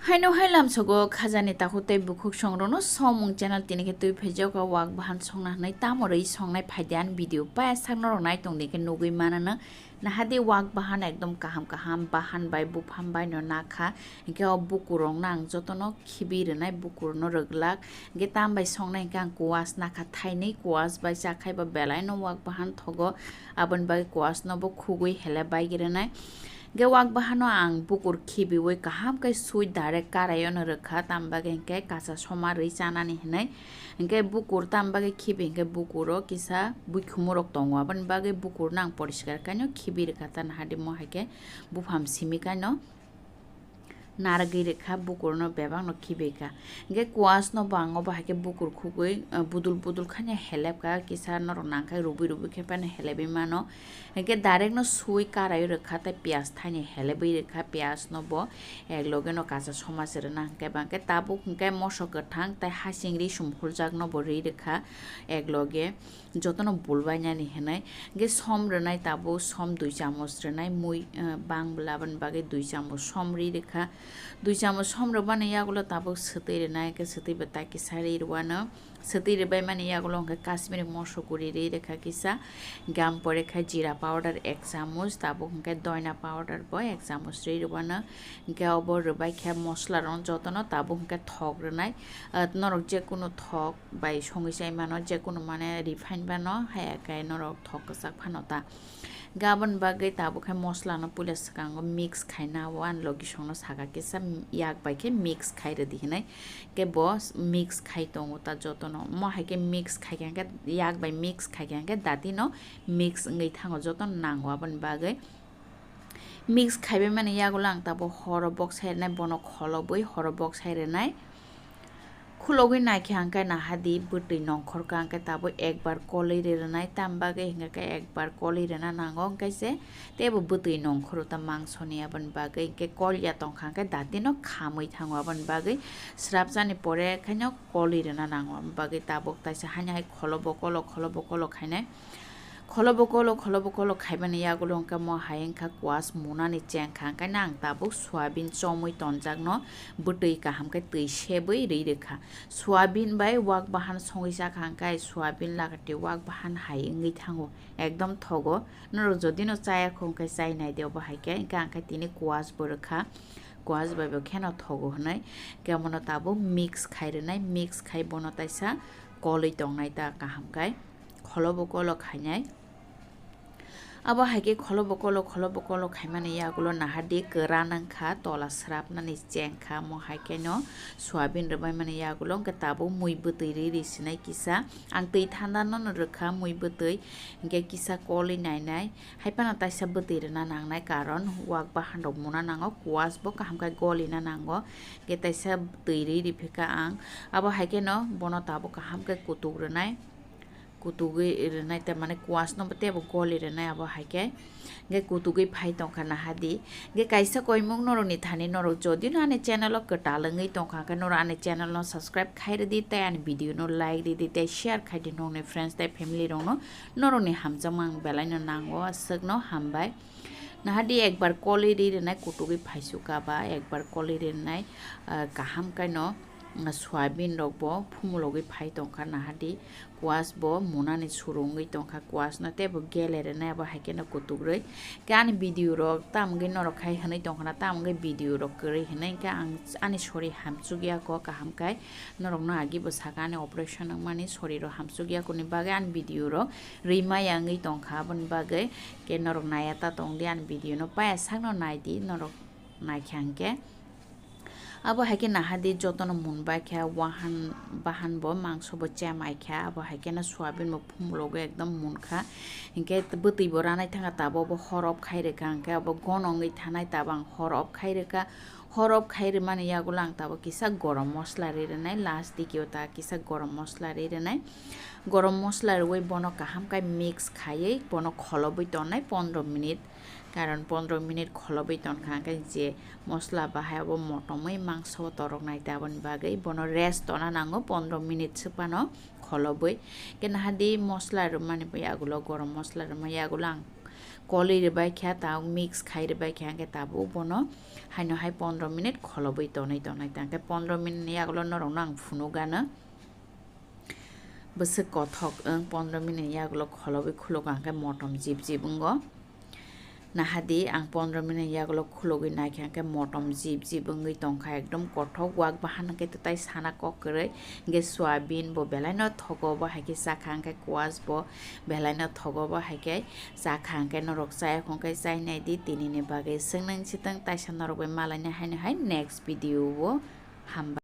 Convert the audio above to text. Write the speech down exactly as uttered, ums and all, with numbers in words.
Haino hai lamsogo khajani takhuk tei bukhuk songrokno somung channel tini khe twi phaijago wak bahan songna hwnwi tamo rwi songnai phaidi ani video paya sakno rok nai tongdi khe nugwi manano. Nahadi wak bahan ekdom kaham kaham bahan bai bupham bai no nakha, hinkhe o bukurokno ang jotono khibi rwnai, bukurno rwglak. Hinkhe tam bai songnai hinkhe ang kuas nakha thainwi, kuas bai chakhai ba belai no wak bahan thogo, aboni bagwi kuas no bo khugwi hele bai gwnai. Hinkhe wak bahano ang bukur khibiwi kaham khe sui direct karaio no rwkha, tam bagwi hinkhe kacha soma rwi chanani hinwi. Hinkhe bukur tam bagwi khibi hinkhe bukuro kisa buikhumurok tongo, aboni bagwi bukurno ang poriskar kaino khibi rwkha, ta nahadi mo hai khe bupham simi kaino narwgwi rwkha, bukurno bebakno khibi kha. Hinkhe kuas no bo ang obo hai khe bukur khugwi, uh, budul budul khaino helep kha, kisa norok nang khe rubui rubui khe phano helebwi mano. Hinkhe direct no sui karai rwkha tei piyaj thaini helebwi rwkha, piyaj no bo ek loge no kacha soma se rwna hinkhe bangkhe tabuk hinkhe moso kwthang tei hasing ri sum huljak no bo ri rwkha ek loge. Jotono bulbainani hinwi. Hinkhe som rwnai tabuk, som dui chamoch rwnai, mui, eh, bang bwla aboni bagwi dui chamoch som ri rwkha. Dui chamoch som rwbani yagulo tabuk swtwi rwnai, hinkhe swtwi bo ta kisa ri rwano. Swtwi rwbaimani yagulo hinkhe Kashmiri moso guri ri rwkha kisa. Hinkhe am pore khe jira powder ek chamoch, tabuk hinkhe doina powder bo ek chamoch ri rwano. Hinkhe obo rwbai khe mosla rok jotono tabuk hinkhe thok rwnai. Ah, norok jekunu thok bai songwi chai mano, jekunu mane refine bano, haya khe norok thok kwchak phano ta. Gabon bagwi tabuk khe mosla no puila swkango mix khaina o, ani logisong no saka kisa yak bai khe mix khai rwdi hinwi. Khe bo mix khai tongo ta jotono. Mo hai khe mix khai khe yak bai mix khai khe dati no mix wngwi thango, jotono nango aboni bagwi. Mix khaibai mani yagulo ang tabuk horo boksai rwnai, bono kholobwi horo boksai rwnai. Khulogwi naikhe hwnkhe nahadi bwtwi nongkhorkha hwnkhe tabuk ekbar kolwi ri rwnai, tam bagwi hwnkhe ekbar kolwi rwna nango, hwnkhe se teibo bwtwi nongkhoro ta mangsoni, aboni bagwi hwnkhe kolya tongkha hwnkhe datino khamwi thango, aboni bagwi srapjani pore khaino kolwi rwna nango, aboni bagwi tabuk taisa haino hai kholobo kolo kholobo kolo khainai. Kholobo kolo, kholobo kolo khaimani yagulo hwnkhe mo hai wngkha kuas munani chengkha, hwnkhe ang tabuk soyabin chomwi tonjakno bwtwi kaham khe twi sebwi ri rwkha. Soyabin bai wak bahan songwi chakha hwnkhe soyabin lagati wak bahan hai wngwi thango, ekdom thogo. Norok jodino chaya kho hwnkhe chai naidi obo hai khe, hwnkhe ang khe tini kuas bo rwkha, kuas bai bo kheno thogo hwnwi. Khe omono tabuk mix khai rwnai, mix khai bono taisa kolwi tongnai ta kaham khe. Kholobo kolo khainai. Abo hai khe kholobo kolo, kholobo kolo khaimani yagulo nahadi kwran wngkha, tola srapnani chengkha, mo hai kheno soyabin rwbaimani yagulo hwnkhe tabuk mui bwtwi ri ri sinai kisa. Ang twi thanda no rwkha mui bwtwi, hwnkhe kisa kolwi nainai. Hai phano taisa bwtwi rwna nangnai, karon wak bahan rok muna nango, kuas bo kaham khe golina nango. Hwnkhe taisa twi ri ri phikha ang. Abo hai kheno bono tabuk kaham khe kutuk rwnai. Kutugwi rwnai, ta mane kuas no teibo goli rwnai abo hai khe. Hwnkhe kutugwi phai tongkha nahadi. Hwnkhe kaisa koimung norokni thani norok jodi no ani channel o kwtal wngwi tongkha hwnkhe norok ani channel no subscribe khai rwdi tei ani video no like rwdi tei share khai di nokni friends tei family rok no. Norokni hamjakma ang belai no nango, aswk no hambai. Nahadi ekbar kolwi ri rwnai kutugwi phaisu kaba, ekbar kolwi ri rwnai, ah, kaham kaino, ah, soyabin rok bo phumulogwi phai tongkha nahadi. Kuas bo munani suru wngwi tongkha, kuas no teibo gele rwnai abo hai kheno kutugrwi. Khe ani video rok tamgwi norok khai hwnwi tongkha na, tamgwi video rok kwrwi hwnwi khe ang ani sori hamchukya kho kaham khai norok no agi bo saka ani operation wngmani sori rok hamchukya koni bagwi ani video rok rwi maya wngwi tongkha, aboni bagwi khe norok naiya ta tongdi ani video no paya sakno naidi norok naikha hwnkhe. Abo hai khe nahadi jotono mun bai kha, wahan bahan bo mangso bo chemai kha, abo hai kheno soyabin bo phumulogwi ekdom mun kha. Hinkhe bwtwi bo ranai thangkha, tabuk bo hor off khai rwkha, hinkhe abo gono wngwi thanai tabuk ang hor off khai rwkha. Hor off khai rwmani yagulo ang tabuk kisa gorom mosla ri rwnai, last dikeo ta kisa gorom mosla ri rwnai. Gorom mosla rwui bono kaham khe mix khaiwi bono kholobwi tongnai pondro minute. Karon pondro minute kholobwi tongkha, hwnkhe je mosla bahai abo motomwi mangso toroknai ta, aboni bagwi bono rest tona nango pondro minute swpano kholobwi. Khe nahadi mosla rwmani yagulo, gorom mosla rwmani yagulo ang kolwi rwbai kha, tabuk mix khai rwbai kha, hwnkhe tabuk bono haino hai pondro minute kholobwi tonwi tongnai ta. Hwnkhe pondro minute ni yagulo norokno ang phunukgano. Bwswk kothok wng, pondro minute yagulo kholobwi khuluk ang khe motom jip jip wngo. Nahadi ang pondro minute yagulo khulugwi naikha hwnkhe motom jip jip wngwi tongkha, ekdom kothok wak bahan hwnkhe tai sana kok kwrwi. Hwnkhe soyabin bo belaino thogo, bo hai khe chakha hwnkhe squash bo belaino thogo, bo hai khe chakha hwnkhe norok chaya hwnkhe chainai di. Tinini bagwi swngnang sitwng taisa norok bai malaina haino hai next video o. Hambai.